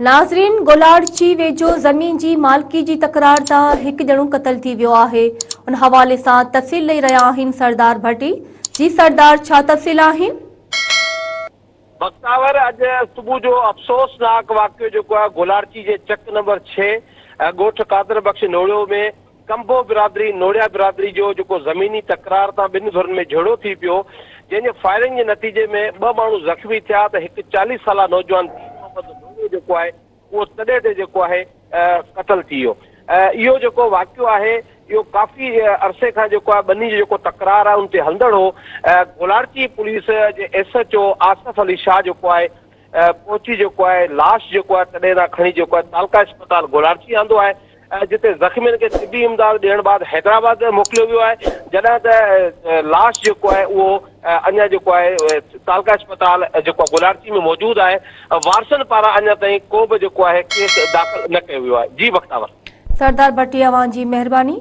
ناظرين گولاڙچي ويجهو زمين جي مالڪي جي تڪرار تان هڪ ڄڻو قتل ٿي ويو آهي ان حوالي سان تفصيل ڏئي رهيا آهن سردار ڀٽي جي سردار ڇا تفصيل آهن. بختاور اڄ صبح جو افسوسناڪ واقعو جيڪو آهي گولاڙچي جي چڪ نمبر ڇهه ڳوٺ قادر بخش نوڙيو ۾ ڪمبو برادري نوڙيا برادري جو جيڪو زميني تڪرار تان ٻن ڌرين ۾ جهيڙو ٿي پيو جنهن جي فائرنگ جي نتيجي ۾ ٻه ماڻهو زخمي ٿيا ته هڪ 40 سالا نوجوان دين محمد نوڙيو جيڪو آهي اهو تڏي تي جيڪو آهي قتل ٿي ويو اهو جيڪو واقعو آهي اهو ڪافي عرصي کان جيڪو آهي ٻنهي جو جيڪو تڪرار آهي ان تي هلندڙ هو گولاڙچي پوليس جي S H O Asif Ali Shah جيڪو آهي پهچي جيڪو آهي لاش جيڪو آهي تڏهن تان کڻي جيڪو آهي تعلقه اسپتال گولاڙچي آندو آهي جتي زخمين کي طبي امداد ڏيڻ بعد حيدرآباد موڪليو ويو آهي جڏهن ته لاش جيڪو آهي اهو اڃا جيڪو آهي تعلقه اسپتال جيڪو گولاڙچي ۾ موجود آهي وارثن پاران اڃا تائين ڪو به جيڪو آهي ڪيس داخل نه ڪيو ويو آهي جي بختاور. سردار ڀٽي اوهان جي مهرباني.